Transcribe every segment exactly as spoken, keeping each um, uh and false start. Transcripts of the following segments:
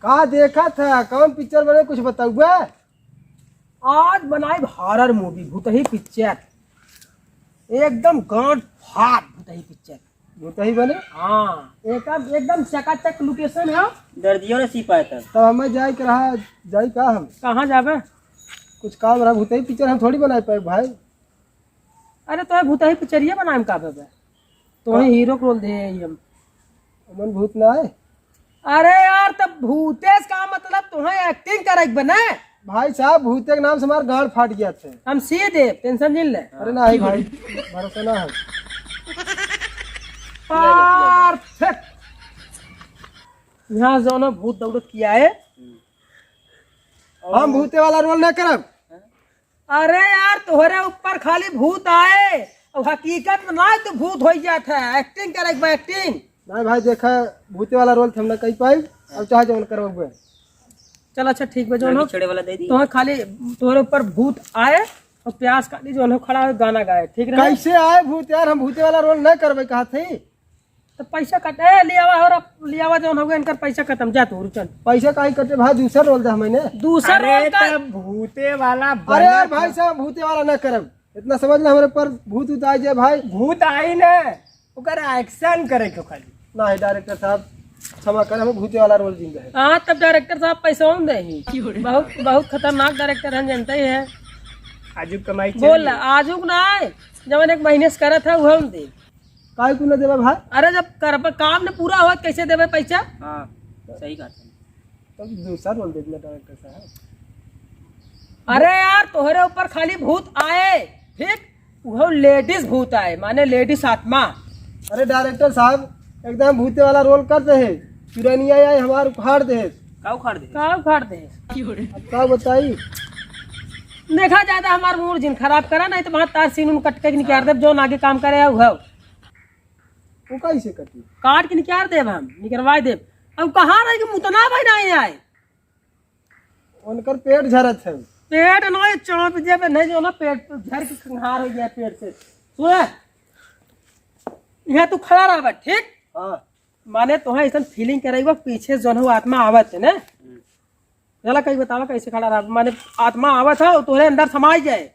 का देखत ह? कौन पिक्चर बने, कुछ बतउबे? आज बनाइब horror movie, भूतही पिक्चर, एकदम गांड फाड़ भूतही पिक्चर। भूतही बने? हाँ, एकदम, एकदम चकाचक location है। दर्दियों ने सी पाए तब। तब हमें जाए के रहा, जाई का हम? कहाँ जाबे? कुछ काम रहा, भूतही पिक्चर हम थोड़ी बनाए पाए भाई। अरे तो भूतही पिक्चरिया बनाए में का बे? तो का? Hero के role दे ही हम। हमन भूत ना आए। अरे यार, तब भूतेश का मतलब तुम्हें acting करे के बने? भाई साहब, भूते के नाम से हमार गांड फाट गया थे। हम सी देब, tension जिन ले। अरे ना भाई, भरोसा ना है। Perfect। यहाँ जौन भूत दौड़त किया है। हम भूते वाला role ना करब। अरे यार, तोहरे ऊपर खाली भूत आए, अब हकीकत में ना तो भूत हो जात है, acting करे के बा, acting। नहीं भाई, देखा, भूते वाला role तो हम ना कर पाई, अब चाहे जौन करवाबे। चल अच्छा ठीक बा, जौन हो छेड़े वाला दे दी। तोहरे खाली, तोहरे ऊपर भूत आए और प्यास खाली जौन हो खड़ा हो गाना गाए, ठीक रहे? कैसे आए भूत यार, हम भूते वाला role ना करबे कहा थे। तो पैसा कट, ए, लियावा हो रहा, लियावा जौन हो गया, इनकर पैसा खत्म, जा तू, चल। पैसा काहे कटे भाई, दूसरा role दे हमें ने। दूसरा अरे role का तब भूते वाला अरे यार भाई साहब, भूते वाला ना करब, इतना समझ ले, हमारे पर भूत उत आ जाए भाई। भूत आई ना, ओकर action करे के खाली। नहीं director साहब, क्षमा कर, हमें भूते वाला role जिन रहे। हाँ, तब director साहब पैसा हम दे ही। बहुत, बहुत खतरनाक director हैं, जानते ही हैं। आजू कमाई बोल, चाहिए। आजू ना आए, जवन एक महीने से करत है, वह हम दे। काहे को ना देबे भाई? अरे जब कर, काम न पूरा होत, कैसे देबे पैसा? हाँ, सही बात है। तब दूसरा role दे दिया director साहब। अरे यार, तोहरे ऊपर खाली भूत आए, ठीक? वो ladies भूत आए, माने ladies आत्मा। अरे director साहब, एकदम भूते वाला role कर दे है। चुरैनिया आए, हमार उखाड़ दे है। का उखाड़ दे? का उखाड़ दे? अब का बताई? देखा, ज्यादा हमार mood जिन खराब करा, नहीं तो वहाँ तार scene उन कट के निकाल देब, जौन आगे काम करे है, उहव। वो कैसे कटी? काट के निकाल देब हम, निकलवाए देब। अब कहाँ रह के मुतना भाई नहीं आए? उनकर पेट झरत है। पेट नहीं, चाँप देबे नहीं, जो ना पेट झर के खंगार हो गया पेट से। सुने, यहाँ तू खड़ा रह बा, ठीक? हाँ। माने तोहे ऐसन feeling करे बा, पीछे जौन हो आत्मा आवत है ना? हम्म। चला कहीं बतावा कैसे खड़ा रहा, माने आत्मा आवत है और तोहरे अंदर समाई जाए।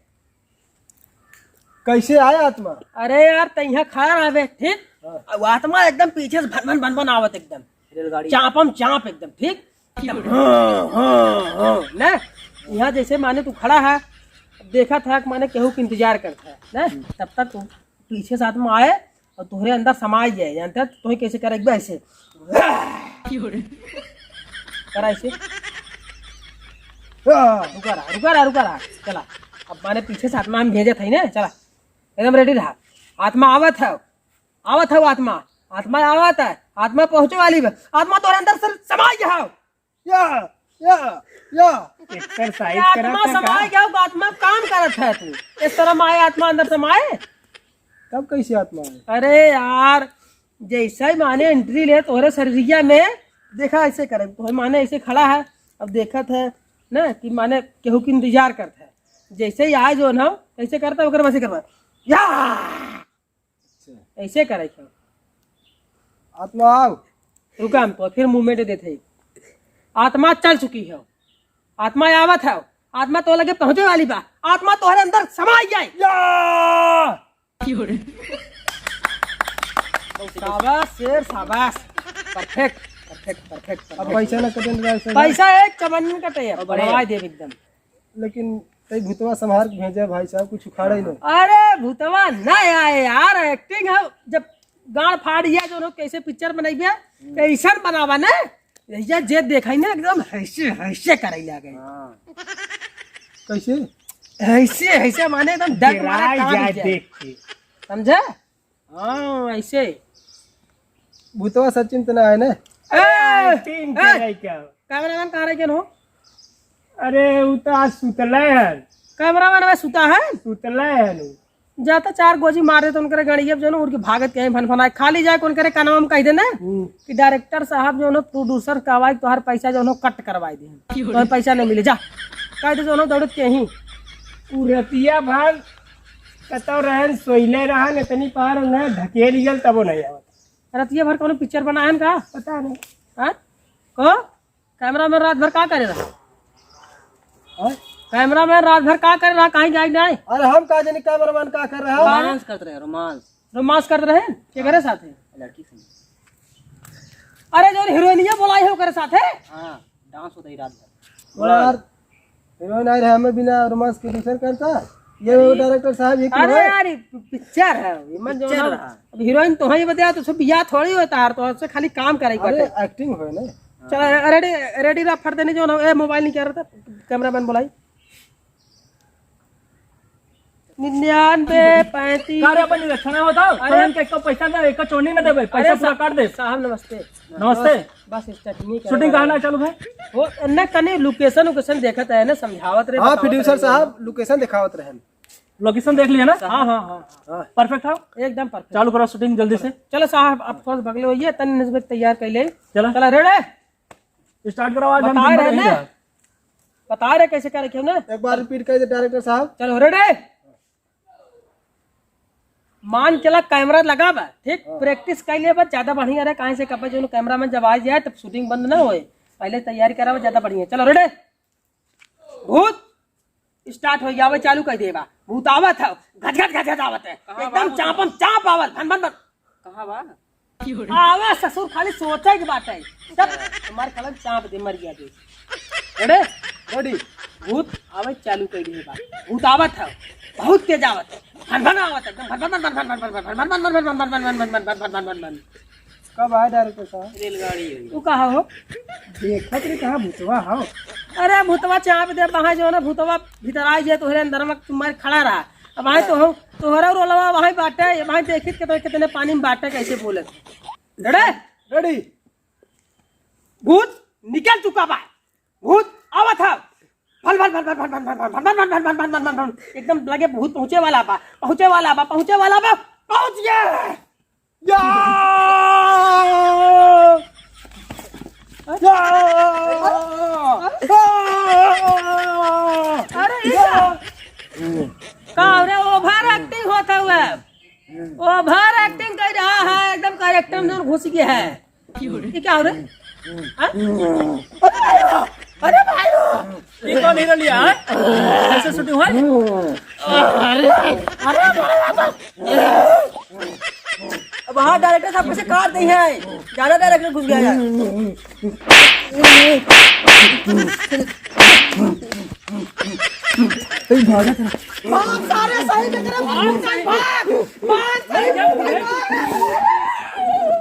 कैसे आए आत्मा? अरे यार, तै यहाँ खड़ा रहबे, ठीक? हाँ। अब आत्मा एकदम पीछे से भन भन भन भन आवत एकदम। रेलगाड़ी। चापम चाप एकदम, ठीक? एकदम, हाँ, हाँ, हाँ, ना? यहाँ जैसे माने तू खड़ा है, देखत है कि माने केहू के इंतजार करत है, ना? हम्म। तब तक तू पीछे से आत्मा आए और तोहरे अंदर समाई जाए, जानते हैं? तो तोहे कैसे करे, एक बार ऐसे। करा ऐसे। रुका रहा, रुका रहा, रुका रहा। चला, अब माने पीछे से आत्मा हम भेजत है ना, चला, एकदम ready रहा। आत्मा आवत है, आवत है आत्मा, आत्मा आवत है, आत्मा पहुँचे वाली बा, आत्मा तोहरे अंदर से समाई गया है। या, या, या। Exercise ये आत्मा करत है का? समाई गया, आत्मा काम करत है तू। इस तरह माए आत्मा अंदर समाए। तब कैसे आत्मा आए? अरे यार, जैसे ही माने entry ले तोहरे शरीरिया में, देखा ऐसे करे, तोहरे माने ऐसे खड़ा है, अब देखत है ना कि माने केहू के इंतजार करत है। जैसे ही आए जौन हो, ऐसे करता है, ओकर वैसे करवा। या! अच्छा। ऐसे करे के। आत्मा आओ। रुका, हम तो फिर movement देते हैं। आत्मा चल चुकी है, आत्मा आवत है, आत्मा तो लगे पहुँचे वाली बा, आत्मा तोहरे अंदर समाई जाए। या! शाबाश शेर, शाबाश। Perfect, perfect, perfect, अब perfect। पैसा ना कटे, ना पैसा। पैसा एक चमन में कटे, अब बढ़िया। बढ़वा देब एकदम। लेकिन तई भूतवा संभार के भेजे भाई साहब, कुछ उखाड़े ही नहीं। अरे भूतवा ना आए यार, acting है। जब गाड़ फाड़ गया जो लोग कैसे picture बनइबे, हम्म। कैसन बनावा ना, यहिया जे देखाई ना एकदम हैसे, हैसे करे लागे। हाँ। कैसे? हैसे, हैसे माने एकदम डर मारे गिराई कांप जाए जाए। देख के। समझे? हाँ, ऐसे। भूतवा सचिन तो ना है ना? ए, acting ए, करे क्या? Cameraman कहाँ रह गए हो? अरे, उ तो आज सुतले है। Cameraman में सुता है? सुतले है नु। जाता चार गोजी मार दे तो उनकरे गड़िया जो ना उनके भागत के भनभनाए खाली जाए, कौन करे कानवा में कह देना हम्म। कि director साहब जो ना producer का आवाज तोहार पैसा जो ना cut करवाई दे, तोहार पैसा नहीं मिले, जा कह दे जो ना दौड़त के ही। उ रतिया भर कतौ रहन, सोइले रहन, इतनी पार उन्हें ढकेल गल, तबो नहीं आवत। रतिया भर कौनो picture बनाए हन का? पता नहीं। हाँ? को? कैमरामैन रात भर का करे रहा? हाँ? कैमरामैन रात भर का करे रहा, कहीं जाए नहीं? अरे हम का जानी कैमरामैन का कर रहा है? रोमांस करत रहे, रोमांस। रोमांस करत रहे? केकरे साथे? लड़की से। अरे जो हीरोइनिया बोलाई है ओकरे साथे? हाँ, डांस होता ही रात भर। यार, हीरोइन आई रहे, हमें बिना रोमांस के दूसर करता? ये अरे, डायरेक्टर साहब, ये क्यों अरे है? यार, ये पिक्चर है, ये मत जो पिक्चर ना, रहा। अब हीरोइन तो है ही बताया, तो सब बियाह थोड़ी होता है, तो उससे खाली काम करे अरे, बाटे। एक्टिंग होए ना। चला, रेडी, रेडी रहा, फट देने जो ना, ए, मोबाइल नहीं क्या रहता, कैमरामैन बोलाई। निन्यानवे पैंतीस। का रे, अपन निरीक्षण होता? अरे। तुरंत एक तो पैसा दे, एक तो चोनी न देबे, पैसा अरे पूरा सा-, काट दे। साहब नमस्ते। नमस्ते। बस, बस स्टार्टिंग ही शूटिंग कहाँ ना चालू है? वो न कने लोकेशन, लोकेशन देखत है ना, समझावत रहे, हाँ, बतावत प्रोड्यूसर रहे। साहब, लोकेशन दिखावत रहे। लोकेशन देख लिया ना? साहब। हाँ, हाँ, हाँ। हाँ। परफेक्ट है? एकदम परफेक्ट। चालू करो शूटिंग जल्दी से। चलो साहब, आप थोड़ा सा बगले होइए, तनी नजबत तैयार कर ले। चलो। चलो, रेडी? स्टार्ट कराओ, आज हम बता दिन भर रहे यहीं ना। रहा। बता रहे कैसे क्या रखे हो ना? एक बार रिपीट कर दे डायरेक्टर साहब। चलो, रेडी? मान चला कैमरा लगा बा, ठीक? हाँ। प्रैक्टिस कर ले बा, ज्यादा बढ़िया रहे, काहे से कब जो कैमरामैन जब आ जाए तब शूटिंग बंद ना होए, पहले तैयारी करा बा, ज्यादा बढ़िया। चलो, रेडी? भूत स्टार्ट हो जावे, चालू कर देबा। भूत आवत है, घट घट घट घट आवत है, कहाँ एकदम बा? चापम चाप आवत, भन भन भन। कहाँ बा? आवे ससुर, खाली सोचे के बात है। तब तुम्हारे कलम चाप दे, मर गया दे। रेडी? रेडी। भूत आवे चालू कर देबा। भूत आवत है, बहुत तेज आवत है, भन भन आवत है, एकदम भन भन भन भन। कब आए डायरेक्टर साहब? रेलगाड़ी है। तू कहाँ हो? देखत रे, कहाँ भूतवा हो? अरे भूतवा चाप दे, वहाँ जो है ना, भूतवा भीतर आ जाए तोहरे अंदर में, तुम्हारे खड़ा रहा। अब वहाँ तो हो, तोहरा रोलवा वहाँ बाटे, वहाँ देखित कितने, कितने पानी में बाटे, कैसे बोले। रेडी? रेडी। भूत निकल चुका बा, भूत आवत है। भन भन भन। एकदम लगे भूत पहुँचे वाला बा, पहुँचे वाला बा, पहुँचे वाला बा, पहुँच गया। या! या! अरे, ई का? का रे, ओवर एक्टिंग होत हवे। ओवर एक्टिंग कर रहा है, एकदम कैरेक्टर में घुस गया है। ये क्या हो रहा है? हाँ? अरे भाई, अरे भाई, ये कौन हीरो लिया है? कैसे शूटिंग हुआ है? अरे, अरे, अरे, अरे, अब हाँ, डायरेक्टर साहब कैसे काट दी है? ज्यादा डायरेक्टर घुस गया यार। भाग, सारे सही के तरफ भाग, भाग, भाग, सही के तरफ भाग।